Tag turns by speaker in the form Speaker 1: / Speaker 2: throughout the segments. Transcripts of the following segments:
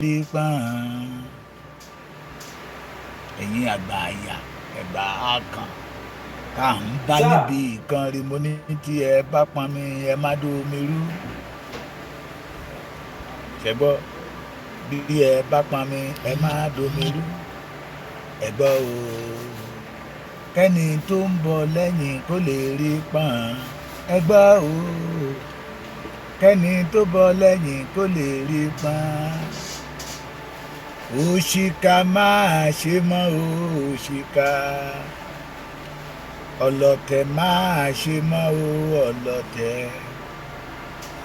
Speaker 1: Rí pọ́n. Ẹ̀yin àgbà àyà ẹ̀gbà akàn tá à ń bá níbi ìkan rí, mo ní tí ẹ bá pọn mi, ẹ má dómi rú. Ṣẹ́gbọ́, bí ẹ bá pọn mi, ẹ má dómi rú. Ẹ gbọ́ o, kẹ́ni tó ń bọ̀ lẹ́yìn kó lè rí pọ́n. Ẹ gbọ́ o, kẹ́ni tó bọ̀ lẹ́yìn kó lè rí pọ́n. Òṣìkà máa ṣe mọ́ o, òṣìkà ọlọ̀tẹ̀ máa ṣe mọ́ o, ọlọ̀tẹ̀.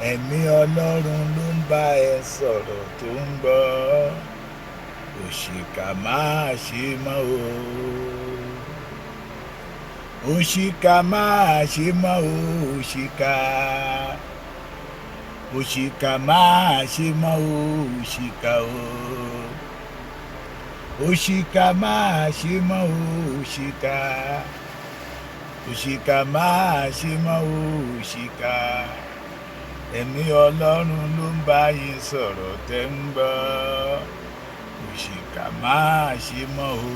Speaker 1: Ẹ̀mí Ọlọ́run ló ń bá ẹ sọ̀rọ̀ tó ń gbọ́. Òṣìkà máa ṣe mọ́ o, òṣìkà máa ṣe mọ́ o, òṣìkà, òṣìkà máa ṣe mọ́ o, òṣìkà o, òṣìkà máa ṣe mọ́ o, òṣìkà, òṣìkà máa ṣe mọ́ o, òṣìkà. Ẹ̀mí Ọlọ́run ló ń bá yín sọ̀rọ̀ tẹ́ ń gbọ́. Òṣìkà máa ṣe mọ́ o.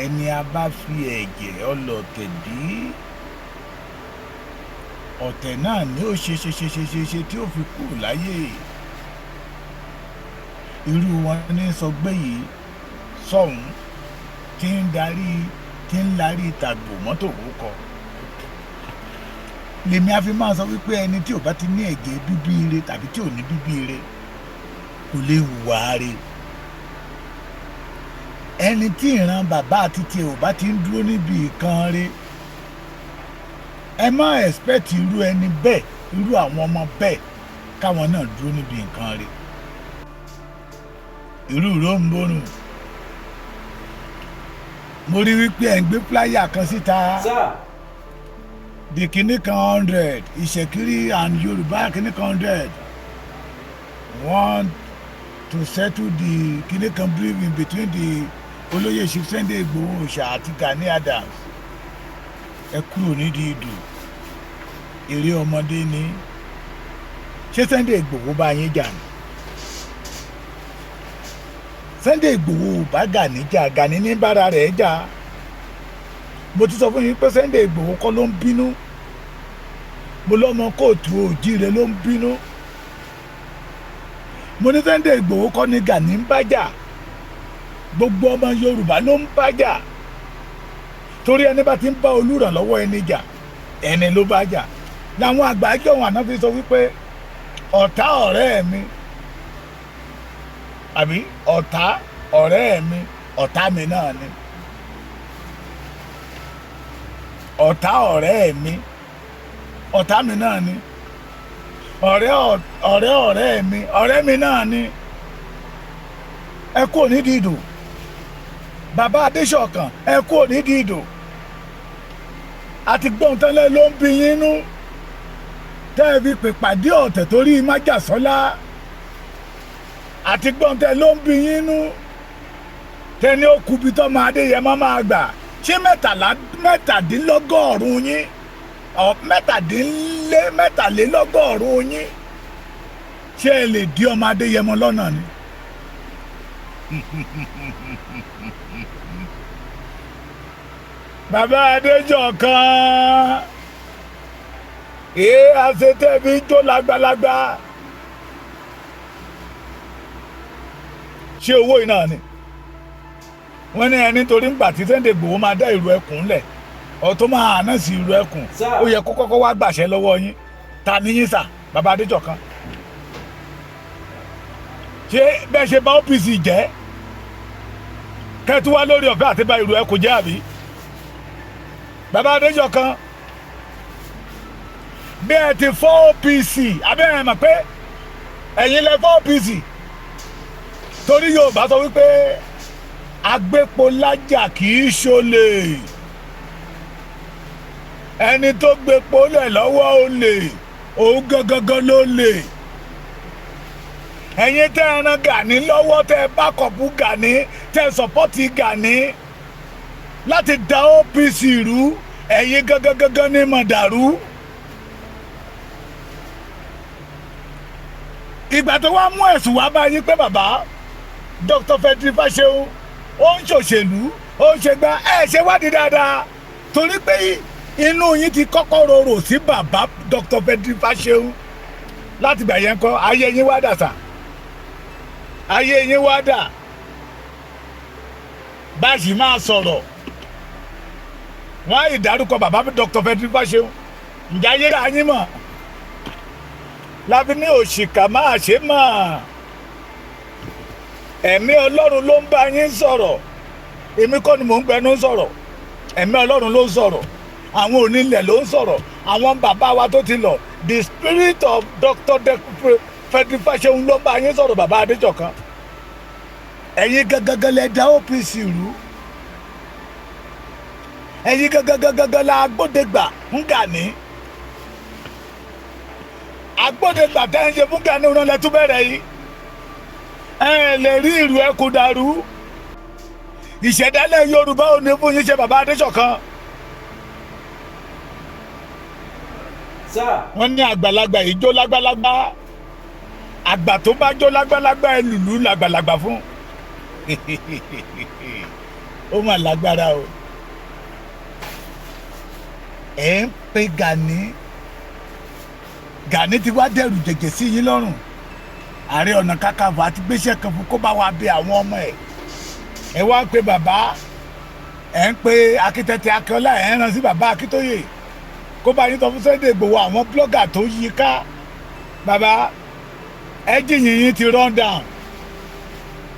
Speaker 1: Ẹni a bá fi ẹ̀jẹ̀ ọlọ̀tẹ̀ bí ọ̀tẹ̀ náà ni ó ṣe ṣe ṣe ṣe ṣe ṣe tí ó fi kú láyé. Irú wọn ní sọgbẹ́ yìí sọ̀hún tí ń darí, tí ń larí tàgbò mọ́tò kọ. Lèmi a fi máa sọ wípé ẹni tí ò bá ti ní ẹ̀jẹ̀ bíbí ire tàbí tí ò ní bíbí ire kò lè hùwà re. Ẹni tí ìran bàbá àti tiẹ̀ ò bá ti ń dúró níbi ìkan re, ẹ má expect irú ẹni bẹ́ẹ̀, irú àwọn ọmọ bẹ́ẹ̀, káwọn náà dúró níbi nǹkan re. Irú ìró ń bórùn, mo rí wípé ẹ̀ ń gbé flyer kan síta, the kìíní kan 100 Ìṣẹ̀kírí and Yorùbá kìíní kan 100 want to settle the kìíní kan briefing between the olóyè Chief Sunday Igboho Òòṣà àti Gani Adams. Ẹ kúrò nídìí ìdù, eré ọmọdé ni. Ṣé Sunday Igboho bá yín jà ní? Sunday Igboho ò bá Gani jà, Gani ní bára rẹ̀ jà. Mo ti sọ fún yín pé Sunday Igboho kọ́ ló ń bínú. Mo lọ́mọ kóòtù òjíire ló ń bínú. Mo ní Sunday Igboho kọ́ ní Gani ń bá jà, gbogbo ọmọ Yorùbá ló ń bá jà, torí ẹni bá ti ń bá olùrànlọ́wọ́ ẹni jà, ẹni ló bá jà. Làwọn àgbájọ wọn àná fi sọ wípé ọ̀tá ọ̀rẹ́ mi, àbí ọ̀tá ọ̀rẹ́ mi, ọ̀tá mi náà ni. Ọ̀tá ọ̀rẹ́ mi, ọ̀tá mi náà ni. Ọ̀rẹ́ ọ̀rẹ́ ọ̀rẹ́ mi, ọ̀rẹ́ mi náà ni. Ẹ kúrò nídìí ìdò, bàbá Adéṣọ̀kan, ẹ kúrò nídìí ìdò. Àti gbọ́n tẹ́lẹ̀ ló ń bí yín nú tẹ́ ẹ fi pè pàdé ọ̀tẹ̀ torí májàsọ́lá. Àti gbọ́n tẹ́ ló ń bí yín nú tẹ́ni ó kubi tọ́mọ Adéyẹmọ máa gbà. Ṣé 13, 97 yín, 83 yín, ṣé ẹ lè dí ọmọ Adéyẹmọ lọ́nà ni? Bàbá Adéjọ̀kan, èé àṣetẹ́bí jó lágbàlagbà. Ṣé owó yìí náà ni wọ́n ní ẹni torí ń gbà tí Sunday Igboho máa dá ìlú ẹkùn lẹ̀, ọ̀tún máa àná sí ìlú ẹkùn, ó yẹ kó kọ́kọ́ wá gbàṣẹ lọ́wọ́ yín. Ta ni yín sà, bàbá Adéjọ̀kan? Ṣé bẹ́ẹ̀ ṣe bá OPC jẹ́ kẹ́tù wá lórí ọ̀fẹ́ àti bá ìlú ẹkùn jẹ́, àbí bàbá Adéjọ̀kan? Bí ẹ ti fọ́ OPC, abẹ́rẹ́ mọ̀ pé ẹ̀yin lẹ fọ́ OPC, torí Yorùbá sọ wípé agbépolájà kì í ṣolè, ẹni tó gbépo lẹ̀ lọ́wọ́ olè, òun gangan ló lè. Ẹ̀yin tẹ́ ẹ ran Gani lọ́wọ́, tẹ́ ẹ bá kọ̀pù Gani, tẹ́ ẹ sọ̀pọ́tì Gani láti da OPC rú, ẹ̀yin gangan gangan ní mọ̀dàrú. Ìgbà tó wá mú ẹ̀sùn wá bá yín pé bàbá Dr. Frederick Fáṣẹ̀hùn ó ń ṣòṣèlú, ó ń ṣe gbá, ẹ ṣe wádìí dáadáa, torí pé inú yín ti kọ́kọ́ rorò sí bàbá Dr. Frederick Fáṣẹ̀hùn. Láti gbà yẹn kọ́, ayé yín wá dà sà, ayé yín wá dà. Báṣì máa sọ̀rọ̀, wọ́n á ìdárúkọ bàbá Dr. Frederick Fáṣẹ̀hùn. Ǹjẹ́ ayé dà yín mọ̀ láfi ní òṣìkà máa ṣe mọ̀? Ẹ̀mí Ọlọ́run ló ń bá yín sọ̀rọ̀. Èmi kọ́ ni mò ń gbẹnu sọ̀rọ̀, ẹ̀mí Ọlọ́run ló ń sọ̀rọ̀, àwọn onílẹ̀ ló ń sọ̀rọ̀, àwọn bàbá wa tó ti lọ. The spirit of Dr. Frederick Fáṣẹ̀hùn ló ń bá yín sọ̀rọ̀. Bàbá Adéjọ̀kan, ẹ̀yin gangan lẹ dá OPC rú, ẹ̀yin gangan gangan la agbódegbà ń Gani. Agbódegbà tẹ́ ń ṣe fún Gani òun lẹ tún bẹ̀rẹ̀ yìí. Ẹ lè rí ìlú ẹkùn dàrú. Ìṣẹ̀dálẹ̀ Yorùbá ò ní fún yín ṣe, bàbá Adéṣọ̀kan.
Speaker 2: Sir.
Speaker 1: Wọ́n ní àgbàlagbà ìjó lágbàlagbà, àgbà tó bá jó lágbàlagbà, ẹ lùlù làgbàlagbà fún. Ó mà lágbára o. Ẹ ń pe Gani, Gani ti wá dẹrù jẹjẹ sí yín lọ́rùn. Ààrẹ Ọ̀nà Kakanfò àti gbéṣẹ́ kan fún kó bá wa bẹ àwọn ọmọ ẹ̀. Ẹ wá ń pe bàbá, ẹ ń pe Akíntẹ́tẹ́ Akínọlá, ẹ ń rán sí bàbá Akíntóyè kó bá yín sọ fún Sunday Igboho, àwọn blogger tó yí ká. Bàbá, ẹ jìyìn yín ti run down.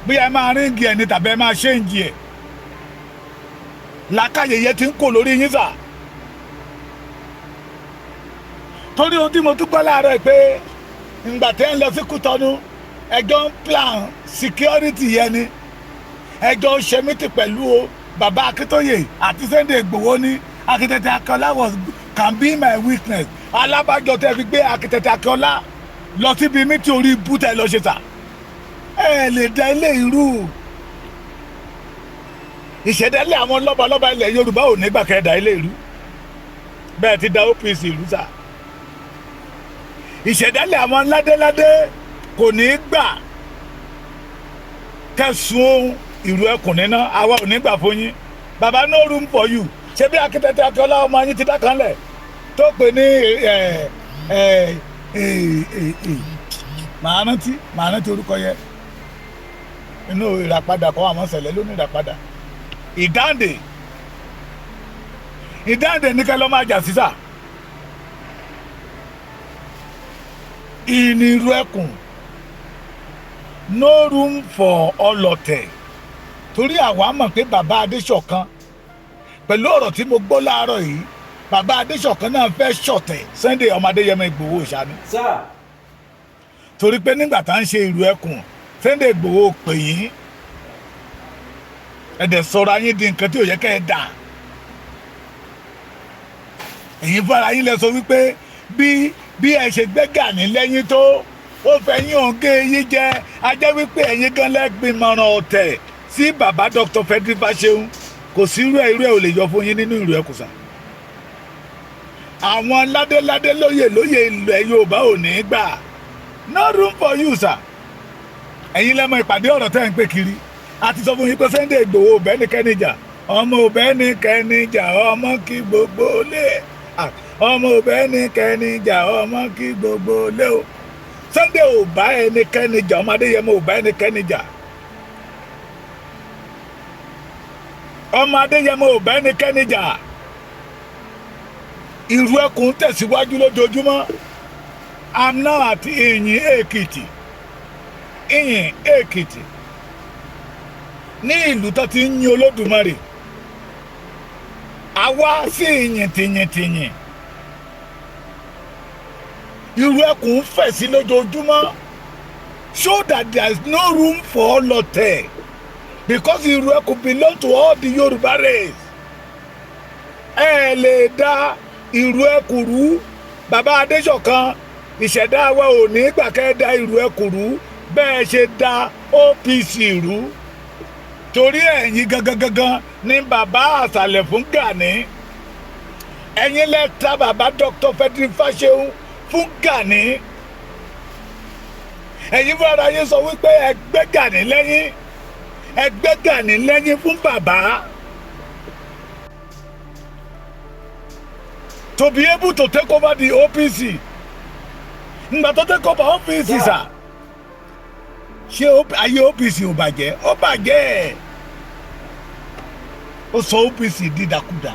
Speaker 1: Bí ẹ máa ring ẹ ní tàbí ẹ máa change ẹ, làákàyè yẹn ti ń kò lórí yín sà. Torí ohun tí mo tún gbọ́ láàárọ̀ pé ìgbà tẹ́ ń lọ sí Kútọ́nù, ẹjọ́ ń plan security yẹn ni, ẹjọ́ ń ṣe meeting pẹ̀lú o bàbá Akíntóyè àti Sunday Igboho ní Akíntẹ́tẹ́ Akínọlá was can be my weakness. Alábàjọ tẹ́ fi gbé Akíntẹ́tẹ́ Akínọlá lọ síbi meeting orí ibú tẹ́ lọ ṣe sà, ẹ lè da ilé irú. Ìṣẹ̀dálẹ̀ àwọn lọ́balọ́ba ilẹ̀ Yorùbá ò ní gbà kẹ́ da ilé irú bẹ́ẹ̀ ti da OPC ìlú sà. Ìṣẹ̀dálẹ̀ àwọn ládéládé kò ní gbà kẹsùn ìlú ẹkùn níná. Àwa ò ní gbà fún yín, bàbá. No room for you. Ṣé bí Akíntẹ́tẹ́ Akínọlá ọmọ yín ti dákanlẹ̀ tó pè ní ẹ ẹ ẹ ẹ, màá rántí orúkọ yẹn inú ìràpadà kọ́, àwọn ṣẹlẹ̀ ló ní ìràpadà, ìdáǹdè. Ìdáǹdè ní kẹ́ lọ́ máa jà sísà. Ìnirú ẹkùn, no room for ọlọ̀tẹ̀, torí àwa mọ̀ pé bàbá Adéṣọ̀kan, pẹ̀lú ọ̀rọ̀ tí mo gbọ́ láàárọ̀ yìí, bàbá Adéṣọ̀kan náà fẹ́ ṣọ̀tẹ̀ Sunday ọmọ Adéyẹmọ Ìgbòho ìṣàánú.
Speaker 2: Sir.
Speaker 1: Torí pé nígbà tá ń ṣe ìlú ẹkùn, Sunday Ìgbòho pè yín, ẹ dẹ̀ sọ̀rọ̀ ayín di nǹkan tí ò yẹ kẹ́ ẹ dà. Ẹ̀yin fúnra yín lẹ sọ wípé bí ẹ ṣe gbé Gani lẹ́yìn tó ó fẹ́ yín òun gé yín jẹ, a jẹ́ wípé ẹ̀yin gan lẹ́gbìmọ̀ràn ọ̀tẹ̀ sí bàbá Dr. Frederick Fáṣẹ̀hùn. Kò sí irú ẹ̀, irú ẹ̀ ò lè yọ fún yín nínú ìlú ẹkùn sà. Àwọn ládéládé, lóyè lóyè ilẹ̀ Yorùbá ò ní gbà. No room for you, sir. Ẹ̀yin lẹ́mọ̀ ìpàdé ọ̀rọ̀ tẹ́ ń pè kiri. A ti sọ fún yín pé Sunday Igboho ò bẹ́nikẹ́ni jà, ọmọ ò bẹ́nikẹ́ni jà, ọmọ kí gbogbo lé, ọmọ ò bẹ́nikẹ́ni jà, ọmọ kí gbogbo lé o. Sunday ò bá ẹnikẹ́ni jà, ọmọ Adéyẹmọ ò bá ẹnikẹ́ni jà, ọmọ Adéyẹmọ ò bá ẹnikẹ́ni jà. Ìrú ẹkùn tẹ̀síwájú lójoojúmọ́. I'm now at Ìyìn Èkìtì, Ìyìn Èkìtì, ní ìlú tó ti ń yin Olódùmarè. Àwa sí ìyìn tìyìn tìyìn. Ìrú ẹkùn fẹ̀ sí lójoojúmọ́, so that there is no room for ọlọ̀tẹ̀, because ìrú ẹkùn belong to all the Yorùbá race. Ẹ lè da ìrú ẹkùn rú, bàbá Adéṣọ̀kan. Ìṣẹ̀dá wa ò ní gbà kẹ́ da ìrú ẹkùn rú bẹ́ẹ̀ ṣe da OPC rú, torí ẹ̀yin gangan gangan ní bàbá àṣàlẹ̀ fún Gani. Ẹ̀yin lẹ́ta bàbá Dr. Frederick Fáṣẹ̀hùn fún Gani. Ẹ̀yin fúnra yín sọ wípé ẹgbẹ́ Gani lẹ́yìn, ẹgbẹ́ Gani lẹ́yìn fún bàbá to be able to take over the OPC. Ngbà tó take over OPC, sà, ṣé ayé OPC ò bàjẹ́? Ó bàjẹ́. Ó sọ OPC di dàkúdà,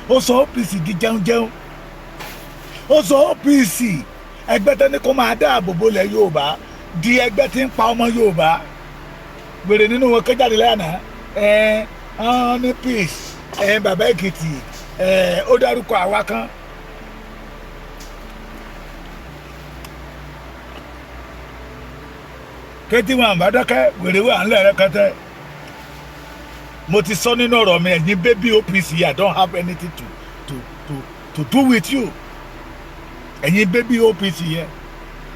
Speaker 1: ó sọ OPC di jẹunjẹun, ó sọ OPC, ẹgbẹ́ tẹ́ni kó máa dáàbò bolẹ̀ Yorùbá, di ẹgbẹ́ tí ń pa ọmọ Yorùbá. Gbèrè nínú wọn kéjáde lánàá ẹ ọ́n ní peace ẹ. Bàbá Èkìtì ẹ, ó dárúkọ àwa kan. Kétí wọn àbá dákẹ́, wèrè wà ńlẹ̀ rẹ́kẹ́tẹ́. Mo ti sọ nínú ọ̀rọ̀ mi, ẹ̀yin baby OPC, I don't have anything to do with you. Ẹ̀yin baby OPC yẹn,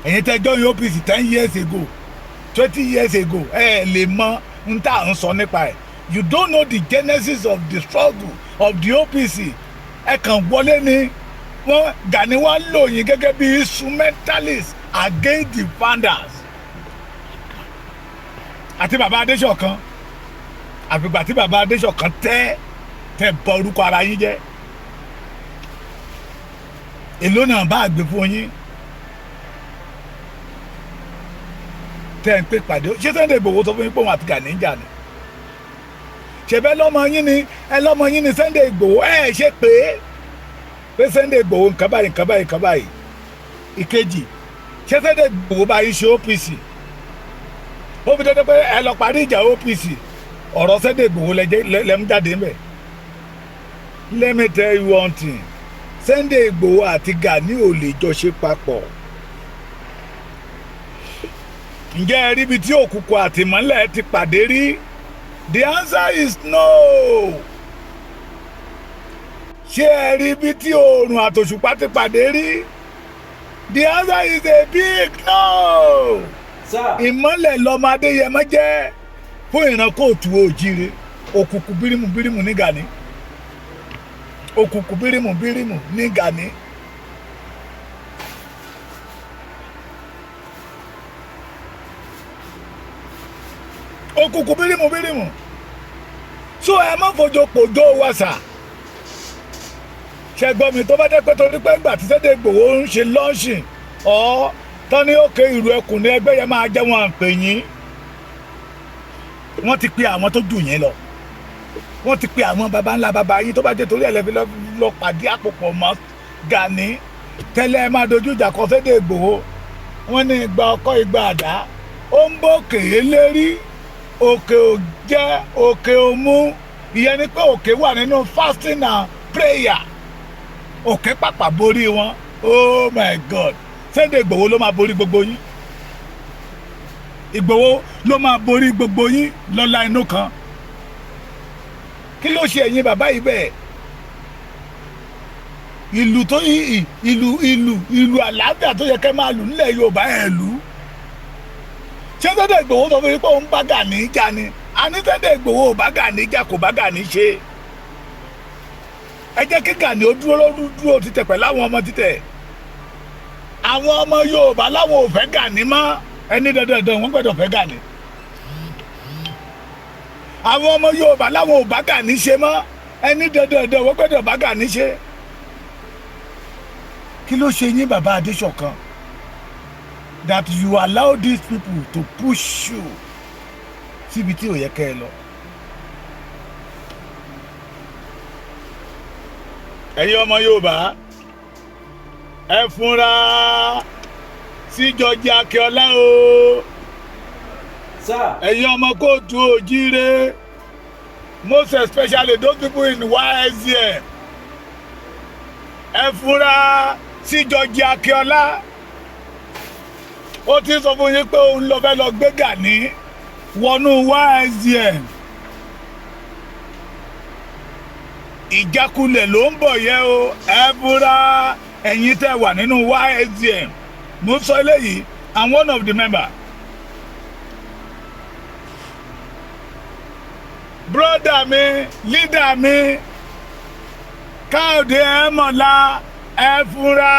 Speaker 1: ẹ̀yin tẹ́ join OPC 10 years ago, 20 years ago, ẹ lè mọ n tá à ń sọ nípa ẹ̀. You don't know the genesis of the struggle of the OPC. Ẹ kàn wọlé ni. Wọ́n Gani wá lò yín gẹ́gẹ́ bí instrumentalist against the founders àti bàbá Adéṣọ̀kan. Àfìgbà tí bàbá Adéṣọ̀kan tẹ́ tẹ́ bọ orúkọ ara yín jẹ́, èló náà bá gbé fún yín tẹ́ ń pè pàdé? Ṣé Sunday Igboho sọ fún yín pé òun àti Gani ń jà ni? Ṣèbẹ́ lọ́mọ yín ni, ẹ lọ́mọ yín ni Sunday Igboho. Ẹ ṣe pé Sunday Igboho, nǹkan báyìí, nǹkan báyìí, nǹkan báyìí. Ìkejì, ṣé Sunday Igboho bá yín ṣe OPC? Ó fi dandan pé ẹ lọ parí ìjà OPC, ọ̀rọ̀ Sunday Igboho lẹ́mú jáde ńbẹ̀. Let me tell you one thing: Sunday Igboho àti Gani ò lè jọ ṣe papọ̀. Ǹjẹ́ ẹ rí ibi tí òkùnkùn àti ìmọ́lẹ̀ ti pàdé rí? The answer is no. Ṣé ẹ rí ibi tí oòrùn àtòṣùpá ti pàdé rí? The answer is a big no.
Speaker 2: Sir.
Speaker 1: Ìmọ́lẹ̀ lọ́mọ Adéyẹmọ jẹ́ fún ìran káàárọ̀ oòjíire. Òkùnkùn bírímù bírímù ní Gani, òkùnkùn bírímù bírímù ní Gani. Òkùnkùn bírímù bírímù. So ẹ má fojo pòjó wa sà. Ṣẹgbọ́n mi, tó bá jẹ́ pé torí pé ńgbà tí Sunday Igboho ń ṣe launching ọ̀ tán ní òkè ìlú ẹkùn ní ẹgbẹ́ yẹn máa jẹ́ wọn à ń pè yín. Wọ́n ti pe àwọn tó jù yín lọ, wọ́n ti pe àwọn baba ńlá baba yín. Tó bá jẹ́ torí ẹ̀ lẹ́fi lọ pàdé àpòpọ̀ mọ́ Gani tẹ́lẹ̀, ẹ máa dojú ìjà kọ Sunday Igboho. Wọ́n ní igba ọkọ́, igba àdá, ó ń bókè lérí, òkè ò jẹ́, òkè ò mú. Ìyẹn ni pé òkè wà nínú fasting and prayer. Òkè pàpà borí wọn. Oh my God, Sunday Igboho ló máa borí gbogbo yín. Ìgbòho ló máa borí gbogbo yín lọ́la inú kan. Kí ló ṣe ẹ̀yin bàbá yìí bẹ́ẹ̀? Ìlú tó ìlú ìlú ìlú àlàáfíà tó yẹ kẹ́ máa lù nílẹ̀ Yorùbá ẹ̀ lù. Ṣé Sunday Igboho sọ fún mi pé òun bá Gani jà ni? Àní Sunday Igboho ò bá Gani jà, kò bá Gani ṣe. Ẹ jẹ́ kí Gani ó dúró lórí dúró títẹ̀ pẹ̀lú àwọn ọmọ títẹ̀. Àwọn ọmọ Yorùbá láwọn ò fẹ́ Gani mọ́. Ẹni dandandan wọ́n gbọ́dọ̀ fẹ́ Gani. Àwọn ọmọ Yorùbá láwọn ò bá Gani ṣe mọ́. Ẹni dandandan wọ́n gbọ́dọ̀ bá Gani ṣe. Kí ló ṣe yín, bàbá Adéṣọ̀kan, that you allow these people to push you síbi tí ò yẹ kẹ́ ẹ lọ? Ẹ̀yin ọmọ Yorùbá, ẹ fúnra sí George Akínọlá o.
Speaker 2: Sir.
Speaker 1: Ẹ̀yin ọmọ káàárọ̀ oòjíire, most especially those people in YSDM, ẹ fúnra sí George Akínọlá. Ó ti sọ fún yín pé òun lọ fẹ́ lọ gbé Gani wọnú YSDM. Ìjákulẹ̀ ló ń bọ̀ yẹ o. Ẹ fúnra, ẹ̀yin tẹ́ wà nínú YSDM. Mo sọ eléyìí, I'm one of the member. Brother mi, leader mi, Káyọ̀dé Ẹ̀mọ̀lá, ẹ fúnra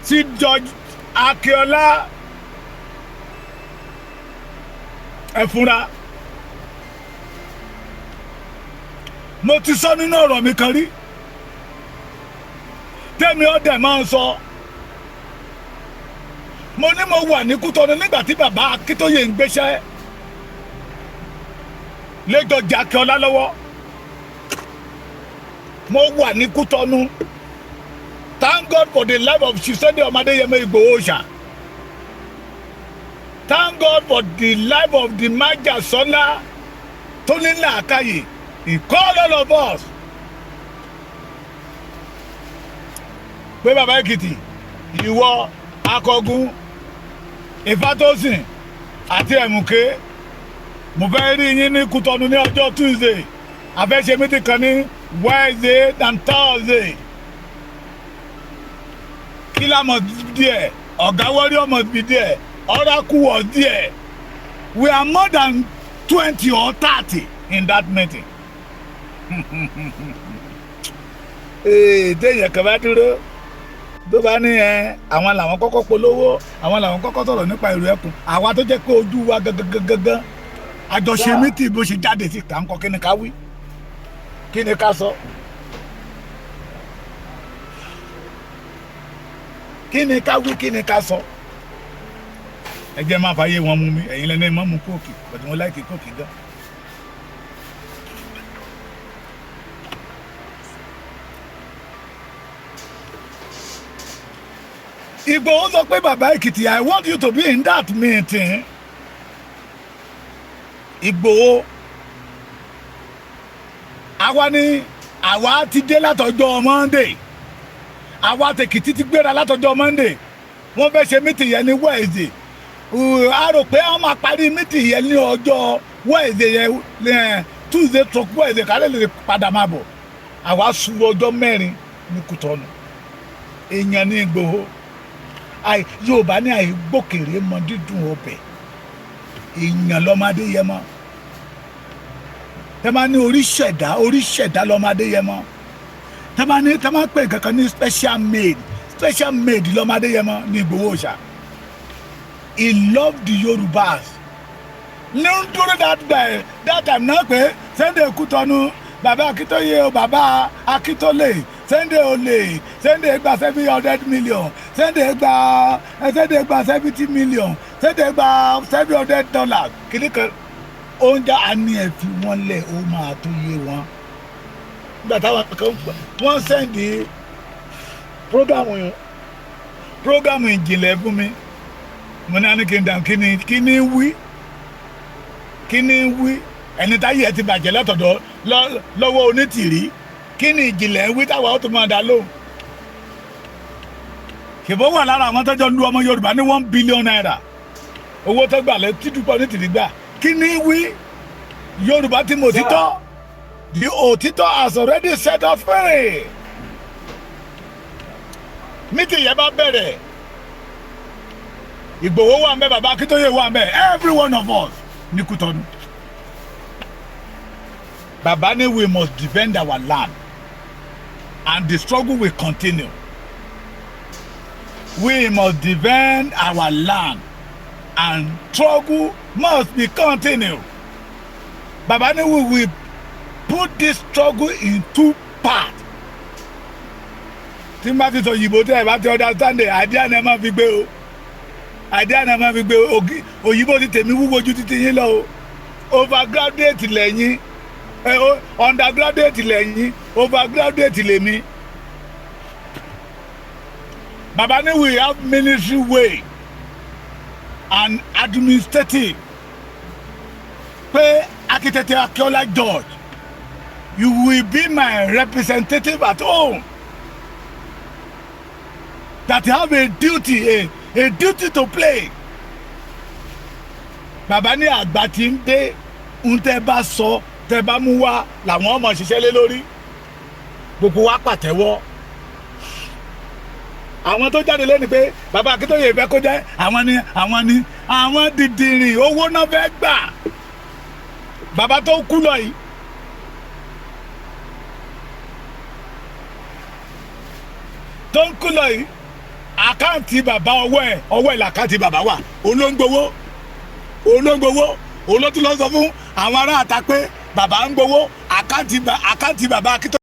Speaker 1: sí George Akínọlá. Ẹ fúnra. Mo ti sọ nínú ọ̀rọ̀ mi kan rí, tẹ́mi ọ̀dẹ̀ máa ń sọ. Mo ní mo wà ní Kútọ́nù nígbà tí bàbá Akíntóyè ń gbéṣẹ́ lẹ́jọ́ Jákèọ́lá lọ́wọ́. Mo wà ní Kútọ́nù. Thank God for the life of Chief Sunday Ọmọdéyẹmọ Ìgbòho Òòṣà. Thank God for the life of the Májàsọ́lá tó ní làákàyè. He called all of us pé, "Bàbá Èkìtì, ìwọ Akọgun, Ìfátòsìn àti Ẹ̀mùké, mo fẹ́ rí yín ní Kútọ́nù ní ọjọ́ Tuesday. A fẹ́ ṣe meeting kan ní Wednesday and Thursday." Killer must be there, Ọ̀gá Warrior must be there, Oracle was there. We are more than 20 or 30 in that meeting. Ee, téèyàn kan bá dúró, tó bá ní ẹ àwọn làwọn kọ́kọ́ polówó, àwọn làwọn kọ́kọ́ sọ̀rọ̀ nípa ìlú ẹkùn, àwa tó jẹ́ pé ojú wa gangan gangan àjọṣe meeting, bó ṣe jáde sí ìta ńkọ́? Kí ni ká wí? Kí ni ká sọ? Kí ni ká wí? Kí ni ká sọ? Ẹ jẹ́ máa fàyè wọn mú mi. Ẹ̀yin lẹ́nu ẹ̀ má mú Coke, bọ̀dé wọn like Coke gan. Ìgbòho sọ pé, "Bàbá Èkìtì, I want you to be in that meeting." Ìgbòho, àwa ni àwa ti dé látọjọ́ Monday. Àwa tèkìtì ti gbéra látọjọ́ Monday. Wọ́n fẹ́ ṣe meeting yẹn ní Wednesday. A rò pé wọ́n máa parí meeting yẹn ní ọjọ́ Wednesday yẹn, Tuesday to Wednesday, kálẹ̀ lè padà máa bọ̀. Àwa sùn ọjọ́ 4 ní Kútọ́nù. Èèyàn ní Ìgbòho. Yorùbá ní àìgbókèrè mọ dídùn ọbẹ̀. Èèyàn lọ́mọdé yẹ mọ́. Tẹ́ máa ní oríṣẹ̀dá, oríṣẹ̀dá lọ́mọdé yẹ mọ́. Tẹ́ máa ní, tẹ́ máa pè kankan ní special made, special made lọ́mọdé yẹ mọ́ ní Ìgbòho ṣá. He loved the Yorùbás. Ní dúró that day, that time náà, pé Sunday Kútọ́nù, bàbá Akíntóyè o, bàbá Akíntólè, Sunday olè, Sunday gba 700 million, Sunday gba 70 million, Sunday gba $700 kìíní kan oúnjẹ. A ní ẹ fi wọ́n lẹ̀, ó máa tó yé wọn. Nígbà táwọn kan wọ́n send program ìjìnlẹ̀ fún mi, mo ní kí n dàn. Kí ni wí? Kí ni wí? Ẹni táyé ẹ ti bàjẹ́ látọ̀dọ̀ lọ́wọ́ onítìrí, kí ni ìjìnlẹ̀ wí táwa ó tún máa dá lóhùn? Ṣèbó wà lára àwọn tọ́jọ́ lu ọmọ Yorùbá ní ₦1 billion, owó tó gbà lẹ títúpọ̀ onítìrí gbà. Kí ni wí? Yorùbá tí mo títọ́, the òtítọ́ has already set us free. Meeting yẹn bá bẹ̀rẹ̀, Ìgbòho wà ń bẹ, bàbá Akíntóyè wà ń bẹ, every one of us ní Kútọ́nù. Bàbá ní we must defend our land and the struggle will continue. We must defend our land and struggle must be continue. Bàbá ní we will put this struggle in two parts. Tí n bá ti sọ òyìnbó, tẹ́ ẹ bá ti understand it, idea náà máa fi gbé o, idea náà máa fi gbé o. Òyìnbó ti tèmi wúwo ju titi yín lọ o. Overgraduate lẹ́yìn ẹ o, undergraduate lẹ́yìn, overgraduate lèmi. Bàbá ní we have military way and administrative, pé Architect Akiola George, you will be my representative at home, that have a duty, a duty to play. Bàbá ní àgbà tí ń dé ń tẹ́ bá sọ, tẹ́ bá mú wá làwọn ọmọ ṣiṣẹ́ lé lórí. Gbogbo wa pàtẹ́wọ́. Àwọn tó jáde lẹ́nu pé bàbá Akíntóyè fẹ́ kó jẹ́ àwọn ni, àwọn ni àwọn dìdìrìn owó náà fẹ́ gbà. Bàbá tó kú lọ yìí, tó ń kú lọ yìí, account bàbá, ọwọ́ ẹ̀, ọwọ́ ẹ̀ l'account bàbá wà. Olóńgbowó, olóńgbowó. Òun ló tún lọ sọ fún àwọn ará àta pé bàbá ń gbowó. Account bàbá Akíntóyè.